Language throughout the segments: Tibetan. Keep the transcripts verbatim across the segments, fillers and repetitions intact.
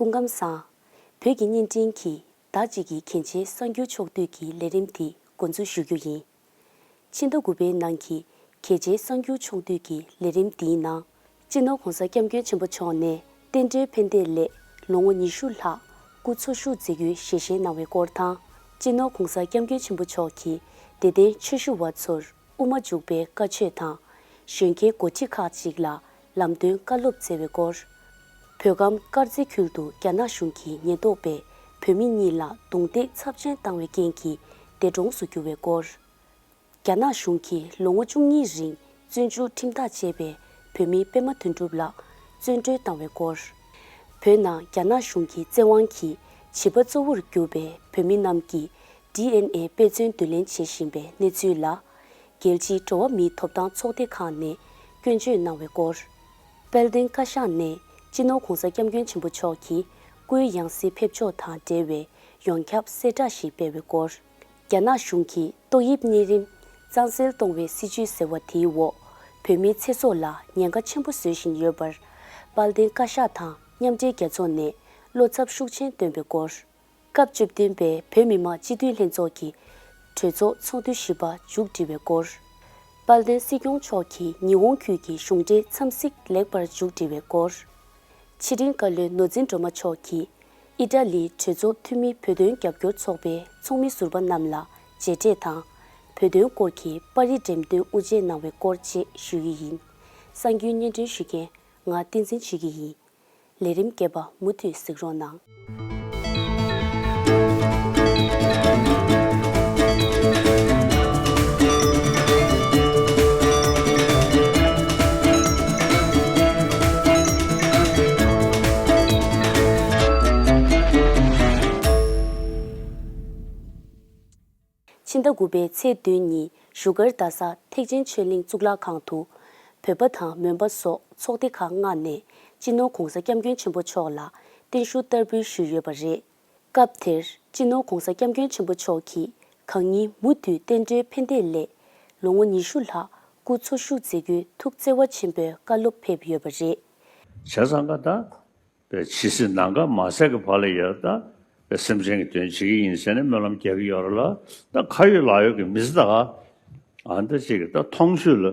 སྐུ་ཁམས་བཟང་། བོད་ཀྱི་བརྙན་འཕྲིན་གྱིས་ཟླ་གཅིག་གི་གལ་ཆེའི་གསར་འགྱུར་ཕྱོགས་བསྡུས་ཀྱི་ལས་རིམ་དེ་འགོ་འཛུགས་ཞུ་རྒྱུ་ཡིན། ཕྱི་ཟླ་དགུ་པའི་ནང་གི་གལ་ཆེའི་གསར་འགྱུར་ཕྱོགས་བསྡུས་ཀྱི་ལས་རིམ་འདིའི་ནང་། སྤྱི་ནོར་༧གོང་ས་༧སྐྱབས་མགོན་ཆེན་པོ་མཆོག་ནས་བསྟན་འགྲོའི་ཕན་བདེ་སླད་ལོ་ངོ་ཉི་ཤུ་ལྷག་སྐུ་འཚོ་བཞུགས་མཛད་རྒྱུའི་ཞལ་བཞེས་གནང་བའི་སྐོར་དང་། སྤྱི་ནོར་༧གོང་ས་༧སྐྱབས་མགོན་ཆེན་པོ་མཆོག་གིས་དད་ལྡན་ཆོས་ཞུ་བ་ཚོར་དབུ་མ་འཇུག་པའི་བཀའ་ཆོས་དང་། གཞོན་སྐྱེས་འགོ་ཁྲིད་ཁག་ཅིག་ལ་ལམ་སྟོན་བཀའ་སློབ་སྩལ་བའི་སྐོར། བོད་ཁམས་དཀར་མཛེས་ཁུལ་དུ་རྒྱ་ནག་གཞུང་གི་ཉེན་རྟོག་པས་བོད་མི་གཉིས་ལ་རྡུང་རྡེག་ཚབས་ཆེན་བཏང་བའི་རྐྱེན་གྱིས་འདས་གྲོངས་སུ་གྱུར་བའི་སྐོར། རྒྱ་ནག་གཞུང་གིས་ལོ་ངོ་བཅུ་གཉིས་རིང་བཙོན་འཇུག་ཁྲིམས་ཐག་བཅད་པའི་བོད་མི་པད་མ་དོན་གྲུབ་ལགས་བཙོན་གྲོལ་བཏང་བའི་སྐོར། བོད་ནང་རྒྱ་ནག་གཞུང་གི་བཙན་དབང་གིས་བྱིས་པ་གཙོ་བོར་གྱུར་པའི་བོད་མི་རྣམས་ཀྱི་ཌི་ཨེན་ཨེ་དཔེ་མཚོན་བསྡུ་ལེན་བྱེད་བཞིན་པའི་གནས་ཚུལ་ལ། རྒྱལ་སྤྱིའི་འགྲོ་བ་མིའི་ཐོབ་ཐང་ཚོགས་སྡེ་ཁག་ནས་སྐྱོན་བརྗོད་གནང་བའི་སྐོར། དཔལ་ལྡན་བཀའ་ཤག་ནས་སྤྱི་ནོར་༧གོང་ས་༧སྐྱབས་མགོན་ཆེན་པོ་མཆོག་གི་སྐུའི་ཡང་སྲིད་ཕེབས་ཕྱོགས་དང་འབྲེལ་བའི་ཡོངས་ཁྱབ་གསལ་བསྒྲགས་ཤིག་སྤེལ་བའི་སྐོར། རྒྱ་ནག་གཞུང་གིས་ཏོག་དབྱིབས་གཉན་རིམས་གཙང་སེལ་གཏོང་བའི་སྲིད་ཇུས་ཟེར་བ་དེའི་འོག་བོད་མིའི་ཚེ་སྲོག་ལ་ཉེན་ཁ་ཆེན་པོ་བཟོ་བཞིན་ཡོད་པར། དཔལ་ལྡན་བཀའ་ཤག་དང་མཉམ་འབྲེལ་རྒྱལ་ཚོགས་ནས་བློ་འཚབ་ཤུགས་ཆེན་བཏོན་པའི་སྐོར། སྐབས་བཅུ་བདུན་པའི་བོད་མི་མང་སྤྱི་འཐུས་ལྷན་ཚོགས་ཀྱི་གྲོས་ཚོགས་ཚོགས་དུས་བཞི་པ་མཇུག་སྒྲིལ་བའི་སྐོར། དཔལ་ལྡན་སྲིད་སྐྱོང་མཆོག་གིས་ཉི་ཧོང་ཁུལ་གྱི་གཞུང་འབྲེལ་འཚམས་གཟིགས་ལེགས་པར་མཇུག་སྒྲིལ་བའི་སྐོར། ཕྱི་དྲིལ་བཀའ་བློན་ནོར་འཛིན་སྒྲོལ་མ་མཆོག་གིས་ཨི་ཊ་ལིའི་གྲོས་ཚོགས་འཐུས་མི་བོད་དོན་རྒྱབ་སྐྱོར་ཚོགས་པའི་ཚོགས་མི་ཟུར་པ་རྣམས་ལ་མཇལ་འཕྲད་དང་། བོད་དོན་སྐོར་གྱི་པར་རིས་འགྲེམས་སྟོན་དབུ་འབྱེད་གནང་བའི་སྐོར་བཅས་ཞུ་ཡི་ཡིན། གསར་འགྱུར་སྙན་སྒྲོན་ཞུ་མཁན་ང་བསྟན་འཛིན་ཆོས་སྐྱིད་ཡིན། ལས་རིམ་རྒྱས་པ་མུ་མཐུད་གཟིགས་རོགས་གནང་། ཕྱི་ཟླ་དགུ་པའི་ཚེས་བདུན་ཉིན་བཞུགས་སྒར་རྡ་ས་ཐེག་ཆེན་ཆོས་གླིང་གཙུག་ལག་ཁང་དུ། བོད་པ་དང་མོན་པ་སོགས་ཚོགས་སྡེ་ཁག་ལྔ་ནས་སྤྱི་ནོར་༧གོང་ས་༧སྐྱབས་མགོན་ཆེན་པོ་མཆོག་ལ་བརྟན་བཞུགས་བསྟར་འབུལ་ཞུས་ཡོད་པ་རེད། སྐབས་དེར་སྤྱི་ནོར་༧གོང་ས་༧སྐྱབས་མགོན་ཆེན་པོ་མཆོག་གིས་གང་ཉིད་མུ་མཐུད་བསྟན་འགྲོའི་ཕན་བདེ་སླད་ལོ་ངོ་ཉི་ཤུ་ལྷག་སྐུ་འཚོ་བཞུགས་མཛད་རྒྱུའི་ཐུགས་བརྩེ་བ་ཆེན་པོས་བཀའ་སློབ་ཕེབས་ཡོད་པ་རེད། བྱས་ཙང་ཀ་ད། པའི་ཇི་སྲིད་ནམ་མཁའ་མ་ཟད་ཀྱི་བར་ལ་ཡང་ད་པའི་སེམས་ཅན་གྱི་དོན་བྱེད་ཀྱི་ཡིན་ཟེར་ནས་སྨོན་ལམ་རྒྱག་གི་ཡོད་རེད་ལ། ད་ཁ་ཡོད་ལག་ཡོད་ཀྱི་མི་ཚེ་ད་ག་ཨ་འདི་ཅིག་ད་མཐོང་ཆོས་ལ་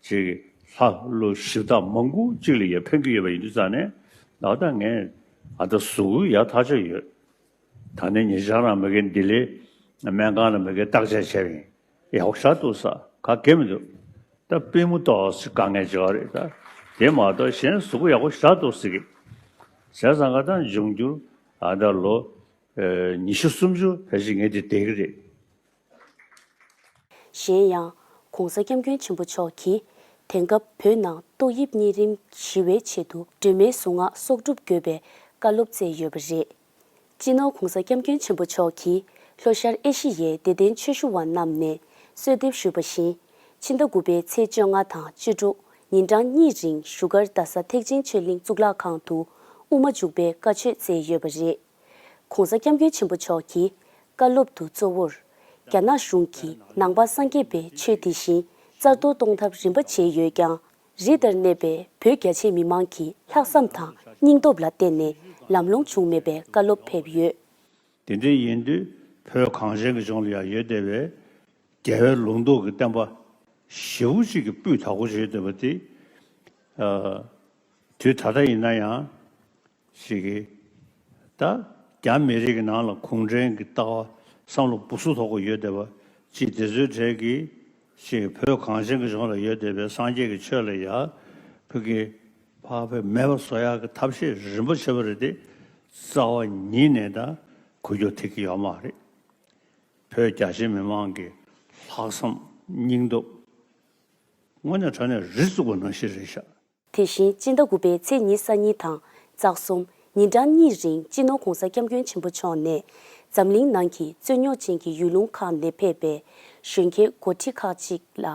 ཅིག་ལྷ་ཀླུ་གཞི་བདག་མང་པོ་ཅིག་ལ་ཡང་ཕན་གྱི་ཡོད་པ་ཡིན་དུས་ཙང་ནས། ད་ད་ངས་ཨ་ད་གཟུགས་པོ་ཡག་ཐག་ཆོད་ཡོད། ད་ནི་ཉེ་ཆར་རང་མ་གི་ལྡི་ལི་སྨན་ཁང་ལ་མ་གི་བརྟག་དཔྱད་བྱས་པ་ཡིན། ཡག་པོ་ཞེ་དྲག་འདུག་ས། ག་གེ་མི་འདུག་ད་པུས་མོ་ཏོག་ཙམ་དཀའ་ངལ་ཅིག་རེད་ད། དེ་མ་གཏོགས་གཞན་གཟུགས་པོ་ཡག་པོ་ཞེ་དྲག་འདུག་ཟེར་གི། བྱས་ཙང་ཀ་ད་འབྱུང་འགྱུར་ཨ་ད་ལོ་ཨེ་ཉི་ཤུ་སུམ་ཅུ་ཕལ་ཆེར་ངས་དེ་བསྡད་ཀྱི་རེད། གཞན་ཡང་། ༸གོང་ས་༸སྐྱབས་མགོན་ཆེན་པོ་མཆོག་གིས་དེང་སྐབས་བོད་ནང་ཏོག་དབྱིབས་གཉན་རིམས་ཞི་བའི་ཆེད་དུ་སྒྲོལ་མའི་གཟུངས་སྔགས་གསོག་སྒྲུབ་དགོས་པའི་བཀའ་སློབ་སྩལ་ཡོད་པ་རེད། སྤྱི་ནོར་༸གོང་ས་༸སྐྱབས་མགོན་ཆེན་པོ་མཆོག་གིས་ལྷོ་ཤར་ཨེ་ཤི་ཡའི་དད་ལྡན་ཆོས་ཞུ་བ་རྣམས་ནས་གསོལ་འདེབས་ཞུས་པ་བཞིན། ཕྱི་ཟླ་དགུ་པའི་ཚེས་བཅོ་ལྔ་དང་བཅུ་དྲུག་ཉིན་གྲངས་གཉིས་རིང་བཞུགས་སྒར་རྡ་ས་ཐེག་ཆེན་ཆོས་གླིང་གཙུག་ལག་ཁང་དུ་དབུ་མ་འཇུག་པའི་བཀའ་ཆོས་སྩལ་ཡོད་པ་རེད། ༸གོང་ས་༸སྐྱབས་མགོན་ཆེན་པོ་མཆོག་གིས་བཀའ་སློབ་ཏུ་གཙོ་བོར། རྒྱ་ནག་གཞུང་གིས་ནང་པ་སངས་རྒྱས་པའི་ཆོས་དེ་བཞིན་རྩ་གཏོར་གཏོང་ཐབས་རིམ་པ་བྱས་ཡོད་ཀྱང་། རི་ལྟར་གནས་པའི་བོད་རྒྱ་ཆེའི་མི་མང་གི་ལྷག་བསམ་དང་སྙིང་སྟོབས་ལ་བརྟེན་ནས་ལམ་ལྷོང་བྱུང་མེད་པའི་བཀའ་སློབ་ཕེབས་ཡོད། དེ་འདྲ་ཡིན་དུས་བོད་གངས་ཅན་གྱི་ལྗོངས་ལ་ཡང་ཡོད་བསྡད་པའི་རྒྱལ་བའི་ལུང་རྟོགས་ཀྱི་བསྟན་པ་ཞེ་པོ་ཅིག་གི་སྤུས་དག་པོ་ཞིག་ཡོད་བསྡད་པ་དེ། ཨ། དུས་ད་ལྟ་ཡིན་ན་ཡང་། ཞིག་གིས། ད་རྒྱ་མི་རིགས་ཀྱི་ནང་ལ་གུང་ཁྲན་གྱི་ལྟ་བ་བསམ་བློ་སྦུག་སུ་ཐོག་གི་ཡོད་བསྡད་པ་ཅིག་དེ་ཚོའི་གྲས་ཀྱིས་ཞིག་བོད་གངས་ཅན་གྱི་ལྗོངས་ལ་ཡོད་བསྡད་པའི་སངས་རྒྱས་ཀྱི་ཆོས་ལ་ཡ་བོད་ཀྱི་ཕར་བོད་མེད་པ་བཟོ་ཡག་གི་ཐབས་ཤེས་རིམ་པ་བྱེད་པ་རེད་དེ། རྩ་བ་ཉིད་ནས་ད་འགུལ་སྐྱོད་ཐེབས་ཀྱི་ཡོད་མ་རེད། བོད་རྒྱ་ཆེ་མི་མང་གི་ལྷག་བསམ་སྙིང་སྟོབས་དངོས་གནས་དྲང་གནས་རི་བཙུགས་པ་ནང་བཞིན་རེད་ཤག་དེ་བཞིན་སྤྱི་ཟླ་དགུ་པའི་ཚེས་ཉེར་གཉིས་དང་རྩ་གསུམ་ཉིན་གྲངས་གཉིས་རིང་སྤྱི་ནོར་༸གོང་ས་༸སྐྱབས་མགོན་ཆེན་པོ་མཆོག་ནས་འཛམ་གླིང་ནང་གི་རྩོད་རྙོག་ཅན་གྱི་ཡུལ་ལུང་ཁག་ནས་ཕེབས་པའི་གཞོན་སྐྱེས་འགོ་ཁྲིད་ཁག་ཅིག་ལ་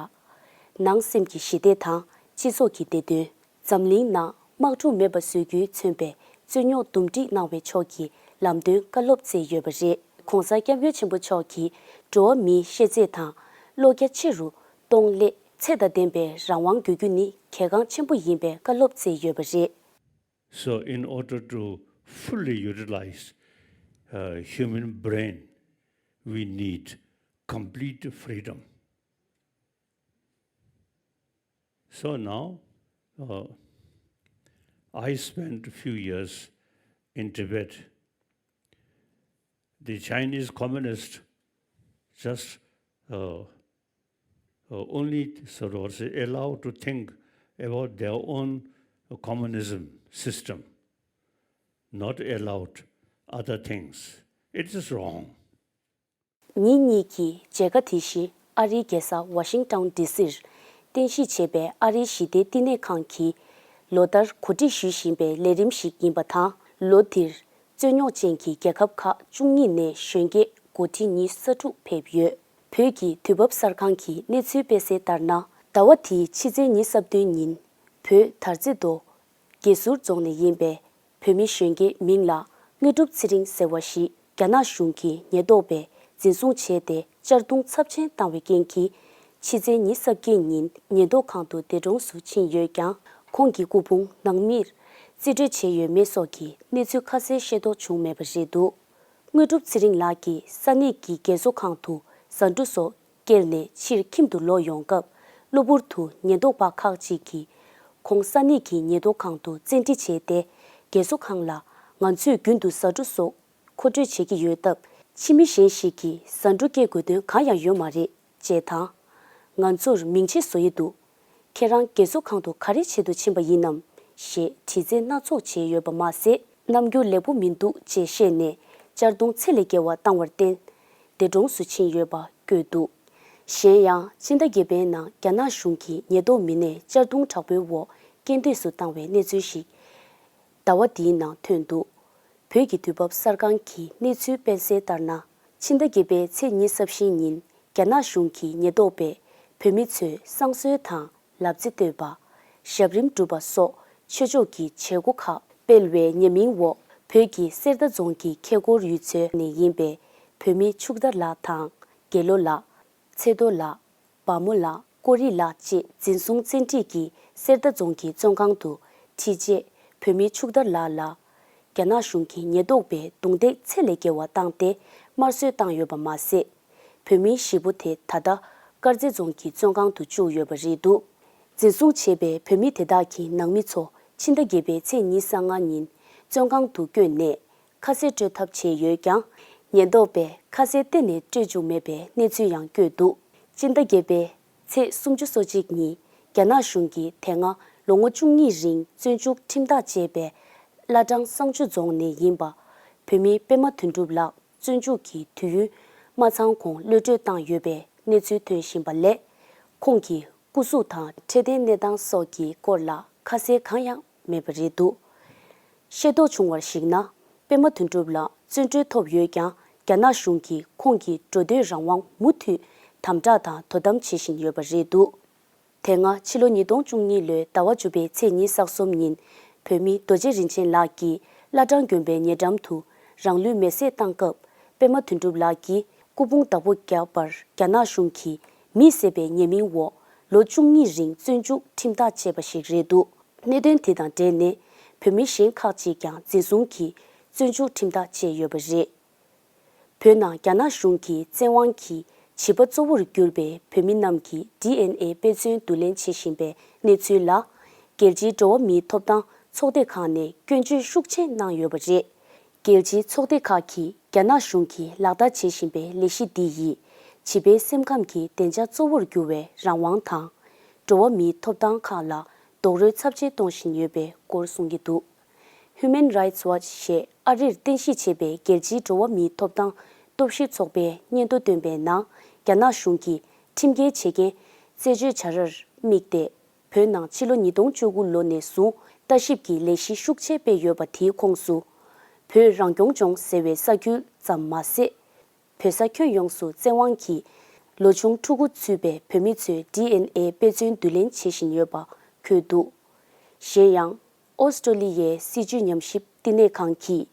ནང་སེམས་ཀྱི་ཞི་བདེ་དང་སྤྱི་ཚོགས་ཀྱི་བདེ་དོན། འཛམ་གླིང་ནང་དམག་འཁྲུག་མེད་པ་བཟོ་རྒྱུས་མཚོན་པའི་རྩོད་རྙོག་འདུམ་འགྲིག་གནང་བའི་ཕྱོགས་ཀྱི་ལམ་སྟོན་བཀའ་སློབ་སྩལ་ཡོད་པ་རེད། ༸གོང་ས་༸སྐྱབས་མགོན་ཆེན་པོ་མཆོག་གིས་འགྲོ་བ་མིའི་ཤེས་ཚད་དང་བློ་རྒྱ་ཆེ་རུ་གཏོང་སླད་ཚད་དང་ལྡན་པའི་རང་དབང་དགོས་རྒྱུ་ནི་གལ་འགངས་ཆེན་པོ་ཡིན་པའི་བཀའ་སློབ་སྩལ་ཡོད་པ་རེད། So in order to fully utilize uh, human brain, we need complete freedom. So now, uh, I spent a few years in Tibet. The Chinese communists just uh, uh, only sort of say allowed to think about their own communism system, not allowed other things. It is wrong. ཉིན་གཉིས་ཀྱི་མཇལ་ཁ་དེ་བཞིན་ཨ་རིའི་རྒྱལ་ས་ཝ་ཤིང་ཊོན་ཌི་སིར་རྟེན་གཞི་བྱས་པའི་ཨ་རིའི་ཞི་བདེའི་བསྟི་གནས་ཁང་གིས་ལོ་ལྟར་གོ་སྒྲིག་ཞུ་བཞིན་པའི་ལས་རིམ་ཞིག་ཡིན་པ་དང་། ལོ་འདིར་རྩོད་རྙོག་ཅན་གྱི་རྒྱལ་ཁབ་ཁག་བཅུ་གཉིས་ནས་གཞོན་སྐྱེས་འགོ་ཁྲིད་ཉི་ཤུ་རྩ་དྲུག་ཕེབས་ཡོད། བོད་ཀྱི་དུས་བབ་གསར་ཁང་གིས་གནས་ཚུལ་སྤེལ་གསལ་ལྟར་ན། ཟླ་བ་འདིའི་ཕྱི་ཚེས་ཉི་ཤུ་རྩ་བདུན་ཉིན་བོད་དར་རྩེ་མདོ་དགེ་ཟུར་རྫོང་ནས་ཡིན་པའི་བོད་མི་གཞོན་སྐྱེས་མིང་ལ་དངོས་གྲུབ་ཚེ་རིང་ཟེར་བ་ཞིག་རྒྱ་ནག་གཞུང་གི་ཉེན་རྟོག་པས་འཛིན་བཟུང་བྱས་ཏེ་གཅར་རྡུང་ཚབས་ཆེན་བཏང་བའི་རྐྱེན་གྱིས། ཕྱི་ཚེས་ཉི་ཤུ་རྩ་བརྒྱད་ཉིན་ཉེན་རྟོག་ཁང་དུ་འདས་གྲོངས་སུ་ཕྱིན་ཡོད་ཀྱང་། ཁོང་གི་སྐུ་ཕུང་ནང་མིར་རྩིས་སྤྲོད་བྱས་ཡོད་མེད་སོགས་ཀྱི་གནས་ཚུལ་ཁ་གསལ་ཤེས་རྟོགས་བྱུང་མེད་པ་རེད་འདུག་དངོས་གྲུབ་ཚེ་རིང་ལགས་ཀྱིས་ས་གནས་ཀྱི་རྒས་གསོ་ཁང་དུ་ཟ་འབྲུ་སོགས་བསྐྱལ་ནས་ཕྱིར་ཁྱིམ་དུ་ལོག་ཡོང་སྐབས། གློ་བུར་དུ་ཉེན་རྟོག་པ་ཁག་ཅིག་གིས་ཁོང་ས་གནས་ཀྱི་ཉེན་རྟོག་ཁང་དུ་བཙན་ཁྲིད་བྱས་ཏེ། རྒས་གསོ་ཁང་ལ་ང་ཚོས་རྒྱུན་དུ་ཟ་འབྲུ་སོགས་མཁོ་སྤྲོད་བྱེད་ཀྱི་ཡོད་སྟབས། ཕྱི་མི་གཞན་ཞིག་གིས་ཟ་འབྲུ་སྐྱེལ་དགོས་དོན་གང་ཡང་ཡོད་མ་རེད། ཅེས་དང་། ང་ཚོར་མིང་ཆད་བཟོ་ཡི་འདུག་ཁྱེད་རང་རྒས་གསོ་ཁང་དུ་ག་རེ་བྱེད་དུ་ཕྱིན་པ་ཡིན་ནམ་ཞེས་དྲི་རྩད་སྣ་ཚོགས་བྱས་ཡོད་པ་མ་ཟད། རྣམ་འགྱུར་ལེགས་པོ་མི་འདུག་ཅེས་བཤད་ནས་གཅར་རྡུང་ཚད་ལས་བརྒལ་བ་བཏང་བར་བརྟེན། འདས་གྲོངས་སུ་ཕྱིན་ཡོད་པ་བཀོད་འདུག་གཞན་ཡང་ཕྱི་ཟླ་བརྒྱད་པའི་ནང་རྒྱ་ནག་གཞུང་གི་ཉེན་རྟོག་མི་སྣས་གཅར་རྡུང་དྲག་པོའི་འོག་རྐྱེན་འདས་སུ་བཏང་བའི་གནས་ཚུལ་ཞིག་ཟླ་བ་འདིའི་ནང་ཐོན་འདུག་བོད་ཀྱི་དུས་བབ་གསར་ཁང་གིས་གནས་ཚུལ་སྤེལ་གསལ་ལྟར་ན། ཕྱི་ཟླ་བརྒྱད་པའི་ཚེས་ཉི་ཤུ་རྩ་བཞི་ཉིན་རྒྱ་ནག་གཞུང་གི་ཉེན་རྟོག་པས་བོད་མི་ཚོའི་བསང་གསོལ་དང་ལབ་རྩེ་བསྟོད་པ། ཞབས་རིམ་སྒྲུབ་པ་སོགས་ཆོས་ཕྱོགས་ཀྱི་བྱེད་སྒོ་ཁག་སྤེལ་བའི་ཉེས་མིང་འོག་བོད་ཀྱི་གསེར་རྟ་རྫོང་གི་ཁེ་སྐོར་ཡུལ་ཚོའི་ནས་ཡིན་པའི་བོད་མི་ཕྱུག་བདག་ལགས་དང་། དགེ་ལོ་ལགས། ཚེ་རྡོ་ལགས། བ་མོ་ལགས། ཀོ་རི་ལགས་བཅས་འཛིན་བཟུང་བཙན་ཁྲིད་ཀྱིས་གསེར་རྟ་རྫོང་གི་བཙོན་ཁང་དུ་ཁྲིད་རྗེས། བོད་མི་ཕྱུག་བདག་ལགས་ལ་རྒྱ་ནག་གཞུང་གི་ཉེན་རྟོག་པས་རྡུང་རྡེག་ཚད་ལས་བརྒལ་བ་བཏང་སྟེ་དམར་གསོད་བཏང་ཡོད་པ་མ་ཟད། བོད་མི་བཞི་པོ་དེ་ད་ལྟ་དཀར་མཛེས་རྫོང་གི་བཙོན་ཁང་དུ་བཅུག་ཡོད་པ་རེད་འདུག་འཛིན་བཟུང་བྱས་པའི་བོད་མི་དེ་དག་གི་ནང་མི་ཚོ་ཕྱི་ཟླ་བརྒྱད་པའི་ཚེས་ཉི་ཤུ་རྩ་ལྔ་ཉིན་བཙོན་ཁང་དུ་བསྐྱོད་ནས། ཁ་གསལ་སྤྲོད་ཐབས་བྱས་ཡོད་ཀྱང་། ཉེན་རྟོག་པས་ཁ་གསལ་གཏན་ནས་སྤྲོད་བཅུག་མེད་པའི་གནས་ཚུལ་ཡང་བཀོད་འདུག་སྤྱི་ཟླ་བརྒྱད་པའི་ཚེས་སུམ་ཅུ་སོ་གཅིག་ཉིན་རྒྱ་ནག་གཞུང་གིས་དེ་སྔ་ལོ་ངོ་བཅུ་གཉིས་རིང་བཙོན་འཇུག་ཁྲིམས་ཐག་བཅད་པའི་བླ་བྲང་བསང་ཆུ་རྫོང་ནས་ཡིན་པ། བོད་མི་པད་མ་དོན་གྲུབ་ལགས་བཙོན་འཇུག་གི་དུས་ཡུན་མ་ཚང་གོང་གློད་གྲོལ་བཏང་ཡོད་པའི་གནས་ཚུལ་ཐོན་བཞིན་པ་ལས། ཁོང་གི་སྐུ་གཟུགས་དང་འཕྲོད་བསྟེན་གནས་སྟངས་སོགས་ཀྱི་སྐོར་ལ་ཁ་གསལ་གང་ཡང་མེད་པ་རེད་འདུག་ཤེས་རྟོགས་བྱུང་བར་གཞིགས་ན། པད་མ་དོན་གྲུབ་ལགས་བཙོན་གྲོལ་ཐོབ་ཡོད་ཀྱང་། རྒྱ་ནག་གཞུང་གིས་ཁོང་གི་འགྲོ་སྡོད་རང་དབང་མུ་མཐུད་དམ་དྲག་དང་དོ་དམ་བྱེད་བཞིན་ཡོད་པ་རེད་འདུག་དེ་སྔ་ཕྱི་ལོ་ཉིས་སྟོང་བཅུ་གཉིས་ལོའི་ཟླ་བ་བཅུ་པའི་ཚེས་ཉི་ཤུ་རྩ་གསུམ་ཉིན། བོད་མི་རྡོ་རྗེ་རིན་ཆེན་ལགས་ཀྱིས་བླ་བྲང་དགོན་པའི་ཉེ་འགྲམ་དུ་རང་ལུས་མེར་སྲེག་བཏང་སྐབས། པད་མ་དོན་གྲུབ་ལགས་ཀྱིས་སྐུ་ཕུང་བདག་པོ་བརྒྱབ་པར་རྒྱ་ནག་གཞུང་གིས་མི་བསད་པའི་ཉེས་མིང་འོག་ལོ་བཅུ་གཉིས་རིང་བཙོན་འཇུག་ཁྲིམས་ཐག་བཅད་པ་ཞིག་རེད་འདུག་གནད་དོན་དེ་དང་འབྲེལ་ནས་བོད་མི་གཞན་ཁག་ཅིག་ཀྱང་འཛིན་བཟུང་གིས་བཙོན་འཇུག་ཁྲིམས་ཐག་བཅད་ཡོད་པ་རེད། བོད་ནང་རྒྱ་ནག་གཞུང་གི་བཙན་དབང་གིས་བྱིས་པ་གཙོ་བོར་གྱུར་པའི་བོད་མི་རྣམས་ཀྱི་ཌི་ཨེན་ཨེ་དཔེ་མཚོན་བསྡུ་ལེན་བྱེད་བཞིན་པའི་གནས་ཚུལ་ལ། རྒྱལ་སྤྱིའི་འགྲོ་བ་མིའི་ཐོབ་ཐང་ཚོགས་སྡེ་ཁག་ནས་སྐྱོན་བརྗོད་ཤུགས་ཆེ་གནང་ཡོད་པ་རེད། རྒྱལ་སྤྱིའི་ཚོགས་སྡེ་ཁག་གིས་རྒྱ་ནག་གཞུང་གིས་ལག་བསྟར་བྱེད་བཞིན་པའི་ལས་གཞི་འདི་ཡིས་བྱིས་པའི་སེམས་ཁམས་ཀྱི་བདེ་འཇགས་གཙོ་བོར་གྱུར་བའི་རང་དབང་དང་། འགྲོ་བ་མིའི་ཐོབ་ཐང་ཁག་ལ་རྡོག་རོལ་ཚབས་ཆེ་གཏོང་བཞིན་ཡོད་པའི་སྐོར་གསུང་གི་འདུག Human Rights Watch ཞེས་ཨ་རིར་རྟེན་གཞི་བྱས་པའི་རྒྱལ་སྤྱིའི་འགྲོ་བ་མིའི་ཐོབ་ཐང་སྟོབས་ཤུགས་ཚོགས་པས་སྙན་ཐོ་བཏོན་པའི་ནང་། རྒྱ་ནག་གཞུང་གིས་ཁྲིམས་འགལ་བྱེད་མཁན་རྩད་གཅོད་བྱ་རར་དམིགས་ཏེ། བོད་ནང་ཕྱི་ལོ་ཉིས་སྟོང་བཅུ་དགུ་ལོ་ནས་བཟུང་ལྟ་ཞིབ་ཀྱི་ལས་གཞི་ཤུགས་ཆེ་སྤེལ་ཡོད་པ་དེའི་ཁོངས་སུ། བོད་རང་སྐྱོང་ལྗོངས་ཟེར་བའི་ས་ཁུལ་ཙམ་མ་ཟད། བོད་ས་ཁྱོན་ཡོངས་སུ་བཙན་དབང་གིས་ལོ་ཆུང་ཕྲུ་གུ་ཚུད་པའི་བོད་མི་ཚོའི་ཌི་ཨེན་ཨེ་དཔེ་མཚོན་བསྡུ་ལེན་བྱེད་བཞིན་ཡོད་པ་འཁོད་འདུག་གཞན་ཡང་། ཨོ་སི་ཀྲོ་ལི་ཡའི་སྲིད་བྱུས་ཉམས་ཞིབ་བསྟི་གནས་ཁང་གིས།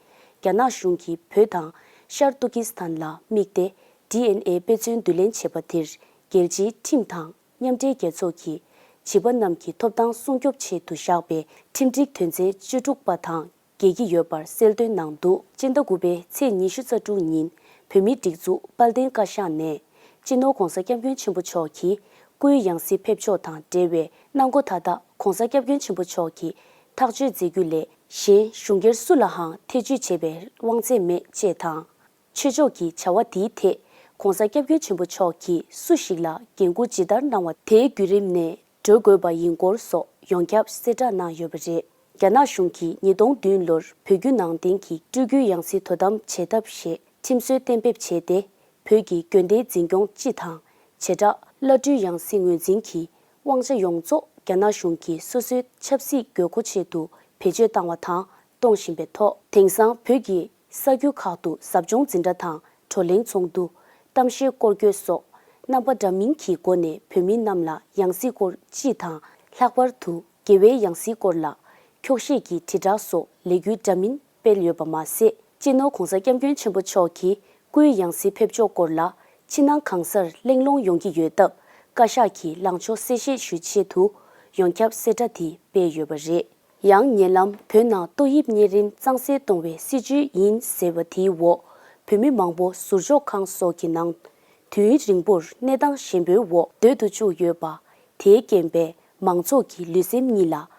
རྒྱ་ནག་གཞུང་གིས་བོད་དང་ཤར་ཏུར་ཀི་སི་ཐན་ལ་དམིགས་ཏེ། ཌི་ཨེན་ཨེ་དཔེ་མཚོན་བསྡུ་ལེན་བྱས་པ་དེར། རྒྱལ་སྤྱིའི་ཁྲིམས་དང་མཉམ་འབྲེལ་རྒྱལ་ཚོགས་ཀྱིས། བྱིས་པ་རྣམས་ཀྱི་ཐོབ་ཐང་སྲུང་སྐྱོབ་ཆེད་དུ་བཞག་པའི་ཁྲིམས་སྒྲིག་དོན་ཚན་བཅུ་དྲུག་པ་དང་། འགེལ་གྱི་ཡོད་པར་གསལ་སྟོན་གནང་འདུག་སྤྱི་ཟླ་དགུ་པའི་ཚེས་ཉི་ཤུ་རྩ་དྲུག་ཉིན་བོད་མིའི་སྒྲིག་འཛུགས་དཔལ་ལྡན་བཀའ་ཤག་ནས་སྤྱི་ནོར་༧གོང་ས་༧སྐྱབས་མགོན་ཆེན་པོ་མཆོག་གི་སྐུའི་ཡང་སྲིད་ཕེབས་ཕྱོགས་དང་འབྲེལ་བའི་གནང་སྒོ་མཐའ་དག་༧གོང་ས་༧སྐྱབས་མགོན་ཆེན་པོ་མཆོག་གིས་ཐག་གཅོད་མཛད་རྒྱུ་ལས་གཞན་གཞུང་སྒེར་སུ་ལའང་ཐེ་བྱུས་བྱེད་པའི་དབང་ཚད་མེད་ཅེས་དང་། ཆོས་ཕྱོགས་ཀྱི་བྱ་བ་དེའི་ཐད་༧གོང་ས་༧སྐྱབས་མགོན་ཆེན་པོ་མཆོག་གིས་སུ་ཞིག་ལ་འགན་འཁུར་ཇི་ལྟར་གནང་བ་དེའི་བརྒྱུད་རིམ་ནས་འགྲོ་དགོས་པ་ཡིན་སྐོར་སོགས་ཡོངས་ཁྱབ་གསལ་བསྒྲགས་གནང་ཡོད་པ་རེད། རྒྱ་ནག་གཞུང་གིས་ཉིས་སྟོང་བདུན་ལོར་བོད་བརྒྱུད་ནང་བསྟན་གྱི་སྤྲུལ་སྐུའི་ཡང་སྲིད་དོ་དམ་བྱེད་ཐབས་ཞེས་ཁྲིམས་སྲོལ་གཏན་འབེབས་བྱས་ཏེ། བོད་ཀྱི་དགོན་སྡེའི་འཛིན་སྐྱོང་སྤྱི་དང་། བྱེ་བྲག་བླ་སྤྲུལ་ཡང་སྲིད་ངོས་འཛིན་གྱི་དབང་ཆ་ཡོངས་རྫོགས་རྒྱ་ནག་གཞུང་གིས་སོ་སོའི་ཆབ་སྲིད་དགོས་མཁོ་ཆེད་དུ་བེད་སྤྱོད་བཏང་བ་དང་གཏོང་བཞིན་པའི་ཐོག་དེང་སང་བོད་ཀྱི་ས་ཁུལ་ཁག་ཏུ་ཟབ་སྦྱོང་འཛིན་གྲྭ་དང་བགྲོ་གླེང་ཚོགས་འདུ། གཏམ་བཤད་སྐོར་སྐྱོད་སོགས་རྣམ་པ་འདྲ་མིན་གྱི་སྒོ་ནས་བོད་མི་རྣམས་ལ་ཡང་སྲིད་སྐོར་སྤྱི་དང་ལྷག་པར་དུ། རྒྱལ་བའི་ཡང་སྲིད་སྐོར་ལ་འཁྱོག་བཤད་ཀྱི་དྲིལ་བསྒྲགས་སོགས་ལས་འགུལ་འདྲ་མིན་སྤེལ་ཡོད་པ་མ་ཟད། སྤྱི་ནོར་༧གོང་ས་༧སྐྱབས་མགོན་ཆེན་པོ་མཆོག་གི་སྐུའི་ཡང་སྲིད་ཕེབས་ཕྱོགས་སྐོར་ལ་ཕྱི་ནང་གང་སར་གླེང་སློང་ཡོང་གི་ཡོད་སྟབས། བཀའ་ཤག་གི་ལངས་ཕྱོགས་གསལ་བཤད་ཞུ་ཆེད་དུ་ཡོངས་ཁྱབ་གསལ་བསྒྲགས་དེ་སྤེལ་ཡོད་པ་རེད། ཡང་ཉེ་ལམ་བོད་ནང་ཏོག་དབྱིབས་གཉན་རིམས་གཙང་སེལ་གཏོང་བའི་སྲིད་བྱུས་ཡིན་ཟེར་བ་དེའི་འོག་བོད་མི་མང་པོ་ཟུར་འཇོག་ཁང་སོགས་ཀྱི་ནང་དུས་ཡུན་རིང་པོར་གནས་སྟངས་ཞན་པོའི་འོག་སྡོད་དུ་བཅུག་ཡོད་པ། དེའི་རྐྱེན་པས་མང་ཚོགས་ཀྱི་ལུས་སེམས་གཉིས་ལ།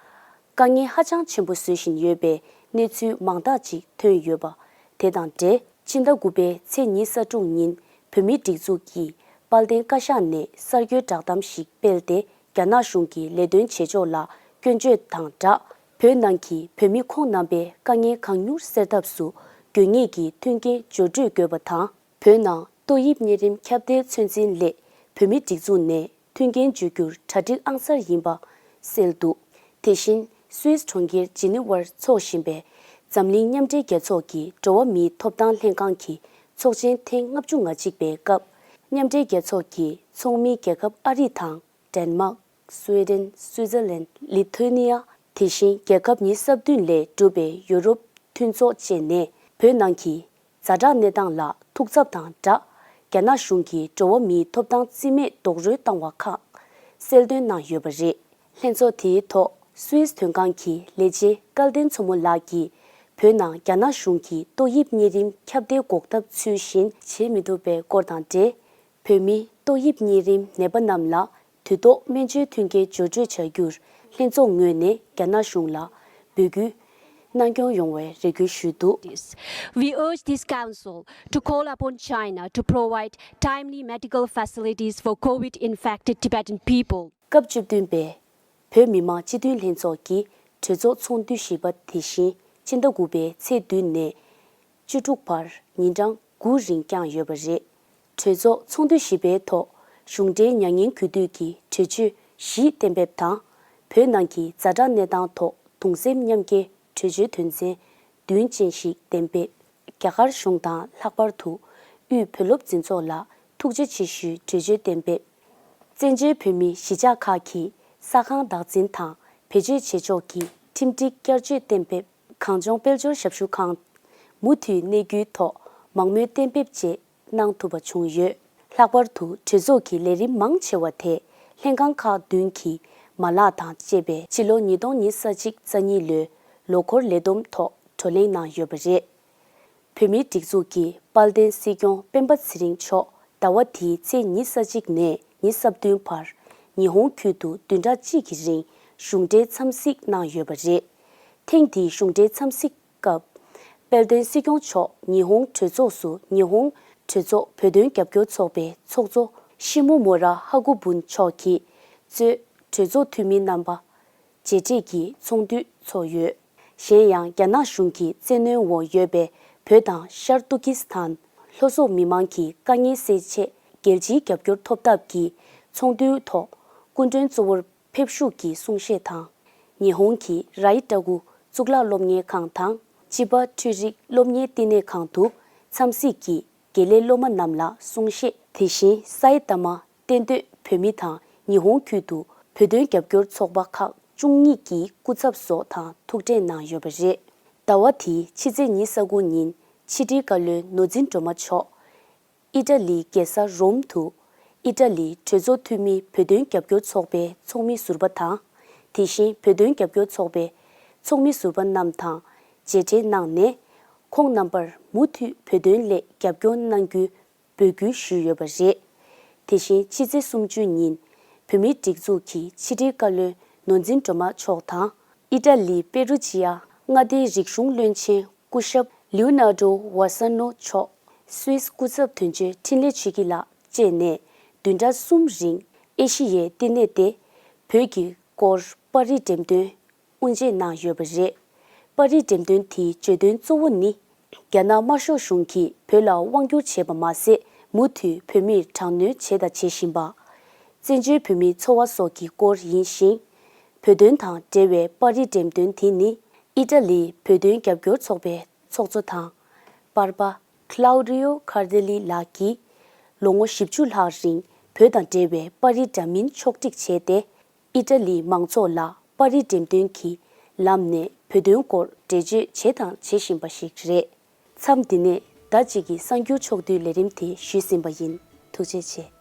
དཀའ་ངལ་ཧ་ཅང་ཆེན་པོ་བཟོ་བཞིན་ཡོད་པའི་གནས་ཚུལ་མང་དག་ཅིག་ཐོན་ཡོད་པ། དེ་དང་འབྲེལ། ཕྱི་ཟླ་དགུ་པའི་ཚེས་ཉི་ཤུ་རྩ་དྲུག་ཉིན་བོད་མིའི་སྒྲིག་འཛུགས་ཀྱི་དཔལ་ལྡན་བཀའ་ཤག་ནས་གསར་འགོད་བསྒྲགས་གཏམ་ཞིག་སྤེལ་ཏེ། རྒྱ་ནག་གཞུང་གི་ལས་དོན་བྱེད་ཕྱོགས་ལ་སྐྱོན་བརྗོད་དང་སྦྲགས། བོད་ནང་གི་བོད་མི་ཁོང་རྣམ་པའི་དཀའ་ངལ་གང་མྱུར་སེལ་ཐབས་སུ་དགོས་ངེས་ཀྱི་མཐུན་རྐྱེན་སྦྱོར་སྤྲོད་དགོས་པ་དང་། བོད་ནང་ཏོག་དབྱིབས་གཉན་རིམས་ཁྱབ་གདལ་ཚོད་འཛིན་སླད་བོད་མིའི་སྒྲིག་འཛུགས་ནས་མཐུན་རྐྱེན་སྦྱོར་རྒྱུར་གྲ་སྒྲིག་ཨང་གསར་ཡིན་པ་གསལ་འདུག་དེ་བཞིན་སུད་སི་གྲོང་ཁྱེར་ཇི་ནི་ཝར་འཚོགས་བཞིན་པའི་འཛམ་གླིང་མཉམ་འབྲེལ་རྒྱལ་ཚོགས་ཀྱི་འགྲོ་བ་མིའི་ཐོབ་ཐང་ལྷན་ཁང་གི་ཚོགས་ཆེན་ཐེངས་ལྔ་བཅུ་ང་གཅིག་པའི་སྐབས། མཉམ་འབྲེལ་རྒྱལ་ཚོགས་ཀྱི་ཚོགས་མིའི་རྒྱལ་ཁབ་ཨ་རི་དང་། ཌེན་མཱག་སུའེ་ཌེན། སུའི་ཛར་ལན། ལི་ཐུ་ནི་ཡ། དེ་བཞིན་རྒྱལ་ཁབ་ཉི་ཤུ་རྩ་བདུན་ལས་གྲུབ་པའི་ཡུ་རོབ་མཐུན་ཚོགས་བཅས་ནས་བོད་ནང་གི་ཛ་དྲག་གནས་སྟངས་ལ་ཐུགས་འཚབ་དང་སྦྲགས། རྒྱ་ནག་གཞུང་གིས་འགྲོ་བ་མིའི་ཐོབ་ཐང་རྩིས་མེད་རྡོག་རོལ་བཏང་བ་ཁག་གསལ་སྟོན་གནང་ཡོད་པ་རེད། ལྷན་ཚོགས་དེའི་ཐོག་སུད་སི་དོན་ཁང་གི་ལས་བྱེད་སྐལ་ལྡན་མཚོ་མོ་ལགས་ཀྱིས་བོད་ནང་རྒྱ་ནག་གཞུང་གིས་ཏོག་དབྱིབས་གཉན་རིམས་ཁྱབ་གདལ་འགོག་ཐབས་ཚུལ་བཞིན་བྱེད་མི་ཐུབ་པའི་སྐོར་དང་འབྲེལ། བོད་མི་ཏོག་དབྱིབས་གཉན་རིམས་ནད་པ་རྣམས་ལ་དུས་ཐོག་སྨན་བཅོས་མཐུན་རྐྱེན་སྦྱོར་སྤྲོད་བྱ་རྒྱུར་ལྷན་ཚོགས་ངོས་ནས་རྒྱ་ནག་གཞུང་ལ་འབོད་སྐུལ་གནང་སྐྱོང་ཡོང་བའི་རེ་སྐུལ་ཞུས་འདུག We urge this council to call upon China to provide timely medical facilities for COVID infected Tibetan people. སྐབས་བཅུ་བདུན་པའི་བོད་མི་མང་སྤྱི་འཐུས་ལྷན་ཚོགས་ཀྱི་གྲོས་ཚོགས་ཚོགས་འདུ་བཞི་པ་དེ་བཞིན་ཕྱི་ཟླ་དགུ་པའི་ཚེས་བདུན་ནས་བཅུ་དྲུག་བར་ཉིན་གྲངས་དགུ་རིང་བསྐྱངས་ཡོད་པ་རེད། གྲོས་ཚོགས་ཚོགས་འདུ་བཞི་པའི་ཐོག་གཞུང་འབྲེལ་མྱ་ངན་གུས་འདུད་ཀྱི་གྲོས་ཆོད་བཞི་གཏན་འབེབས་དང་། བོད་ནང་གི་ཛ་དྲག་གནས་སྟངས་ཐོག་གདུང་སེམས་མཉམ་སྐྱེད་གྲོས་ཆོད་དོན་ཚན་བདུན་ཅན་ཞིག་གཏན་འབེབས། རྒྱ་གར་གཞུང་དང་ལྷག་པར་དུ་དབུས་བོད་སློབ་འཛིན་ཚོགས་ལ་ཐུགས་རྗེ་ཆེ་ཞུའི་གྲོས་ཆོད་གཏན་འབེབས། བཙན་བྱོལ་བོད་མིའི་གཞིས་ཆགས་ཁག་གི་ས་ཁང་བདག་འཛིན་དང་བེད་སྤྱོད་བྱེད་ཕྱོགས་ཀྱི་ཁྲིམས་སྒྲིག་བསྐྱར་བཅོས་གཏན་འབེབས། གངས་ལྗོངས་དཔལ་འབྱོར་ཞབས་ཞུ་ཁང་མུ་མཐུད་གནས་རྒྱུའི་ཐོག་མང་མོས་གཏན་འབེབས་བཅས་གནང་ཐུབ་པ་བྱུང་ཡོད། ལྷག་པར་དུ་གྲོས་ཚོགས་ཀྱི་ལས་རིམ་མང་ཆེ་བ་དེ་ལྷན་ཁང་ཁག་བདུན་གྱི་མ་ལག་དང་བཅས་པའི་ཕྱི་ལོ་ཉིས་སྟོང་ཉི་ཤུ་རྩ་གཅིག་རྩ་གཉིས་ལོའི་ལོ་འཁོར་ལས་བསྡོམས་ཐོག་བགྲོ་གླེང་གནང་ཡོད་པ་རེད། བོད་མིའི་སྒྲིག་འཛུགས་ཀྱི་དཔལ་ལྡན་སྲིད་སྐྱོང་སྤེན་པ་ཚེ་རིང་མཆོག་ཟླ་བ་འདིའི་ཚེས་ཉི་ཤུ་རྩ་གཅིག་ནས་ཉི་ཤུ་རྩ་བདུན་བར་ཉི་ཧོང་ཁུལ་དུ་བདུན་ཕྲག་གཅིག་གི་རིང་གཞུང་འབྲེལ་འཚམས་གཟིགས་གནང་ཡོད་པ་རེད། ཐེངས་འདིའི་གཞུང་འབྲེལ་འཚམས་གཟིགས་སྐབས། དཔལ་ལྡན་སྲིད་སྐྱོང་མཆོག་ཉི་ཧོང་གྲོས་ཚོགས་སུ་ཉི་ཧོང་གྲོས་ཚོགས་བོད་དོན་རྒྱབ་སྐྱོར་ཚོགས་པའི་ཚོགས་གཙོ་ཤི་མོ་མོ་ར་ཧ་ཀུ་བུན་མཆོག་གིས་གཙོས་གྲོས་ཚོགས་འཐུས་མི་རྣམ་པ་མཇལ་འཕྲད་ཀྱི་ཚོགས་འདུ་འཚོགས་ཡོད། གཞན་ཡང་། རྒྱ་ནག་གཞུང་གི་བཙན་གནོན་འོག་ཡོད་པའི་བོད་དང་ཤར་ཏུར་ཀི་སི་ཐན་ལྷོ་སོག་མི་མང་གི་དཀའ་ངལ་སེལ་ཆེད་རྒྱལ་སྤྱིའི་རྒྱབ་སྐྱོར་ཐོབ་ཐབས་ཀྱི་ཚོགས་འདུའི་ཐོག་སྐུ་མགྲོན་གཙོ་བོར་ཕེབས་ཞུགས་ཀྱི་གསུང་བཤད་དང་། ཉི་ཧོང་གི་རའི་ཏྲ་ཀུ་གཙུག་ལག་སློབ་གཉེར་ཁང་དང་། ཅི་པ་འཕྲུལ་རིག་སློབ་གཉེར་བསྟི་གནས་ཁང་དུ་འཚམས་གཟིགས་ཀྱིས་དགེ་ལས་སློབ་མ་རྣམས་ལ་གསུང་བཤད། དེ་བཞིན་སའི་ཏ་མ་གཏན་སྡོད་བོད་མི་དང་ཉི་ཧོང་ཁུལ་དུ་བོད་དོན་རྒྱབ་སྐྱོར་ཚོགས་པ་ཁག་བཅུ་གཉིས་ཀྱི་སྐུ་ཚབ་སོགས་དང་ཐུག་འཕྲད་གནང་ཡོད་པ་རེད། ཟླ་བ་འདིའི་ཕྱི་ཚེས་ཉི་ཤུ་རྩ་དགུ་ཉིན་ཕྱི་དྲིལ་བཀའ་བློན་ནོར་འཛིན་སྒྲོལ་མ་མཆོག་ཨི་ཊ་ལིའི་རྒྱལ་ས་རོམ་དུ་ཨི་ཊ་ལིའི་གྲོས་ཚོགས་འཐུས་མིའི་བོད་དོན་རྒྱབ་སྐྱོར་ཚོགས་པའི་ཚོགས་མི་ཟུར་པ་དང་། དེ་བཞིན་བོད་དོན་རྒྱབ་སྐྱོར་ཚོགས་པའི་ཚོགས་མི་ཟུར་པ་རྣམས་དང་ མཇལ་འཕྲད་གནང་ནས། ཁོང་རྣམ་པར་མུ་མཐུད་བོད་དོན་སླད་རྒྱབ་སྐྱོར་གནང་རྒྱུའི་འབོད་སྐུལ་ཞུས་ཡོད་པ་རེད། དེ་བཞིན་ཕྱི་ཚེས་སུམ་ཅུ་ཉིན་བོད་མིའི་སྒྲིག་འཛུགས་ཀྱི་ཕྱི་དྲིལ་བཀའ་བློན་ནོར་འཛིན་སྒྲོལ་མ་མཆོག་དང་། ཨི་ཏྲ་ལི་པེ་རུ་ཇི་ཡ་མངའ་སྡེའི་རིག་གཞུང་བློན་ཆེན་སྐུ་ཞབས་ལིའུ་ནར་ཌོ་ཝ་ས་ནོ་མཆོག་སུད་སི་སྐུ་ཚབ་དོན་གཅོད་འཕྲིན་ལས་ཆོས་སྐྱིད་ལགས་བཅས་ནས་བདུན་ཕྲག་གསུམ་རིང་ཨེ་ཤི་ཡའི་ལྟེ་གནས་ཏེ་བོད་ཀྱི་སྐོར་པར་རིས་འགྲེམས་སྟོན་དབུ་འབྱེད་གནང་ཡོད་པ་རེད། པར་རིས་འགྲེམས་སྟོན་དེའི་བརྗོད་དོན་གཙོ་བོ་ནི། རྒྱ་ནག་དམར་ཤོག་གཞུང་གིས་བོད་ལ་དབང་བསྒྱུར་བྱས་པ་མ་ཟད། མུ་མཐུད་བོད་མིར་དྲག་གནོན་བྱས་དང་བྱེད་བཞིན་པ། བཙན་བྱོལ་བོད་མིའི་འཚོ་བ་སོགས་ཀྱི་སྐོར་ཡིན་ཞིང་། བོད་དོན་དང་འབྲེལ་བའི་པར་རིས་འགྲེམས་སྟོན་དེ་ནི། ཨི་ཏྲ་ལིའི་བོད་དོན་རྒྱབ་སྐྱོར་ཚོགས་པའི་ཚོགས་གཙོ་དང་། པར་པ་Claudio Cardelli ལགས་ཀྱིས། ལོ་ངོ་བཞི་བཅུ་ལྷག་རིང་བོད་དང་འབྲེལ་བའི་པར་རིས་འདྲ་མིན་ཕྱོགས་སྒྲིག་བྱས་ཏེ། ཨི་ཏྲ་ལིའི་མང་ཚོགས་ལ་པར་རིས་འགྲེམས་སྟོན་གྱི་ལམ་ནས་བོད་དོན་སྐོར་འགྲེལ་བརྗོད་བྱས་དང་བྱེད་བཞིན་པ་ཞིག་རེད། མཚམས་འདི་ནས་ཟླ་གཅིག་གི་གསར་འགྱུར་ཕྱོགས་བསྡུས་ལས་རིམ་དེ་ཞུས་ཟིན་པ་ཡིན། ཐུགས་རྗེ་ཆེ།